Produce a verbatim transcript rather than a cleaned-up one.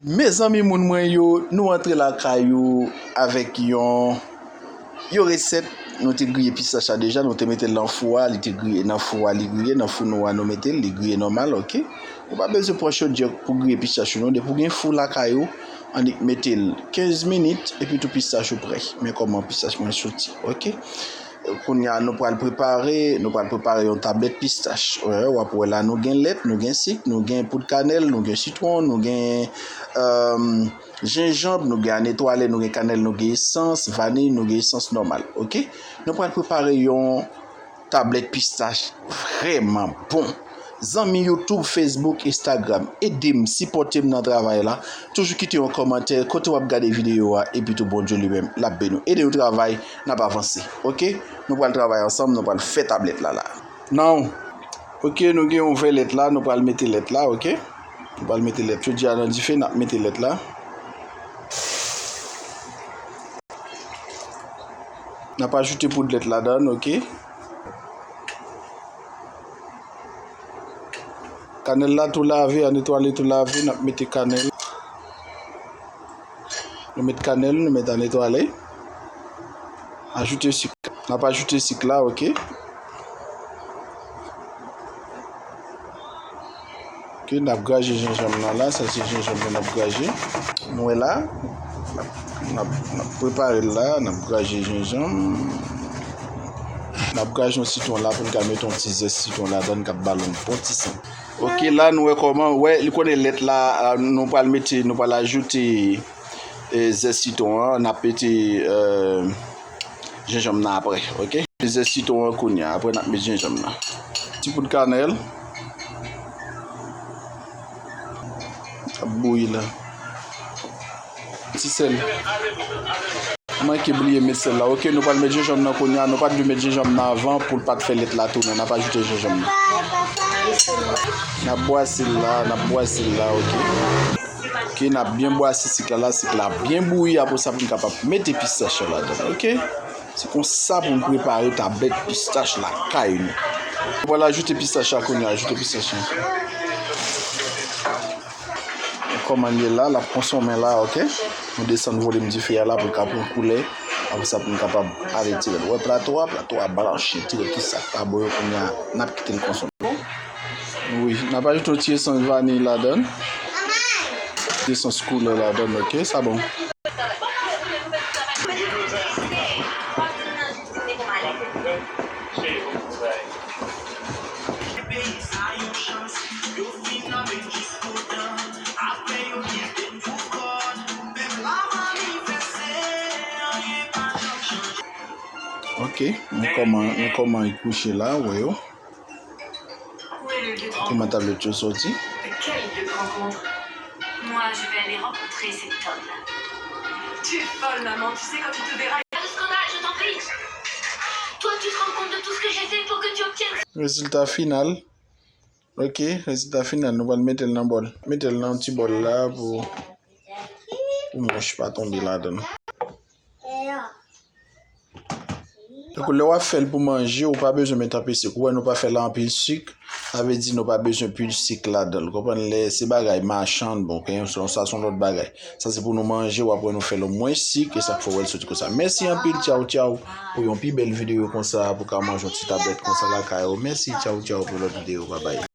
Mezanmi, moun mwen yo, nou antre lakay ou avèk yon, yon resèt. Nou te griye pistach la deja, nou te mete l nan fou a, li te griye nan fou a, li griye nan fou nou a, nou mete l, li griye nòmal, oke? Ou pa bezwen pran chodyè pou griye pistach ou non, depi w gen fou lakay ou, annik mete l kenz minit, epi tou pistach ou prè. Men kòman pistach mwen soti, oke? Kounye a, nou pral prepare, nou pral prepare yon tablèt pistach. Wè, w ap wè la, nou gen lèt, nou gen sik, nou gen poud kanèl, nou gen sitwon, nou gen, euh, jenjanm, nou gen anetwale, nou gen kanèl, nou gen esans vaniy, nou gen esans nòmal, oke? Nou pral prepare yon tablèt pistach vrèman bon. Zanmi YouTube, Facebook, Instagram, ede m, sipòte m nan travay la. Toujou kite yon kòmantè kote w ap gade videyo a, epi tou Bondye li menm, l ap beni w. Ede nou travay, n ap avanse, oke? Nou pral travay ansanm, nou pral fè tablèt la la. Now, oke, nou gen yon vè lèt la, nou pral mete lèt la, oke? Nou pral mete lèt. Jodi a nan dife, n ap mete lèt la. N ap ajoute poud lèt ladan, oke? Kanèl la tou lave, anetwale tou lave, n ap mete kanèl. Nou met kanèl, nou met anetwale. Ajoute sik. N ap ajoute sik la, oke? Oke, n ap graje jenjanm nan la, sa se jenjanm nan n ap graje. Nou wè la, n ap, n ap, n ap prepare l la, n ap graje jenjanm. N ap graje yon sitwon la pou n ka mete yon ti zès sitwon ladan l k ap ba l yon bon ti san. Oke, la nou wè kòman, wè, li konnen lèt la, a, nou pral mete, nou pral ajoute, e, zès sitwon an, n ap mete, e, jenjanm nan apre, oke? Zès sitwon an kounye a, apre n ap met jenjanm nan. Ti poud kanèl. Ap bouyi la. Ti sèl. Manke bliye met sèl la. Oke, nou pral met jenjanm nan kounye a. Nou pa t dwe met jenjanm nan avan pou l pa t fè lèt la tounen. N ap ajoute jenjanm nan. N ap bwase l la, n ap bwase l la, oke. Oke, n ap byen bwase sik la, la, sik la byen bouyi, apre sa pou n kapab mete pistach yo ladan, oke? Se konsa pou n prepare tablèt pistach lakay nou. Nou pral ajoute pistach la kounye a, ajoute pistach la. Kòman l ye la, l ap konsonmen la, oke? Nou desann volim dife a la pou l ka pran koulè. Apre sa, pou n kapab ale tire l. Wè plato a, plato a blanchi, tire tout sa k pa bon yo kounye a, n ap kite l konsonmen. Wi, n ap ajoute yon ti esans vaniy ladan l. Ti esans koulè ladan l, oke? Sa bon. Ok, men kòman, men kòman li kouche la, ou wè yo. Kòman tablèt yo soti. Moi, je vais aller rencontrer cet homme. Tu es folle, maman. Tu sais, quand tu te verras. Pas de scandale, je t'en prie. Toi, tu te rends compte de tout ce que j'ai fait pour que tu obtiennes. Rezilta final. Ok, rezilta final, nou pral mete l nan bòl. Mete l nan yon ti bòl la pou, pou mouch pa tonbe ladan l. Tankou lè w ap fè l pou manje, ou pa bezwen met anpil sik. Ou wè nou pa fè l anpil sik, sa vle di nou pa bezwen pil sik ladan l. Konprann, lè se bagay machann, bon, ke yon, sa se yon lòt bagay. Sa se pou nou manje, w ap wè nou fè l omwen sik, e sa k fè w wè l soti konsa. Mèsi anpil, tchaw, tchaw, pou yon pi bèl videyo konsa, pou ka manje yon ti tablèt konsa lakay ou. Mèsi, tchaw, tchaw, pou lòt videyo, babay.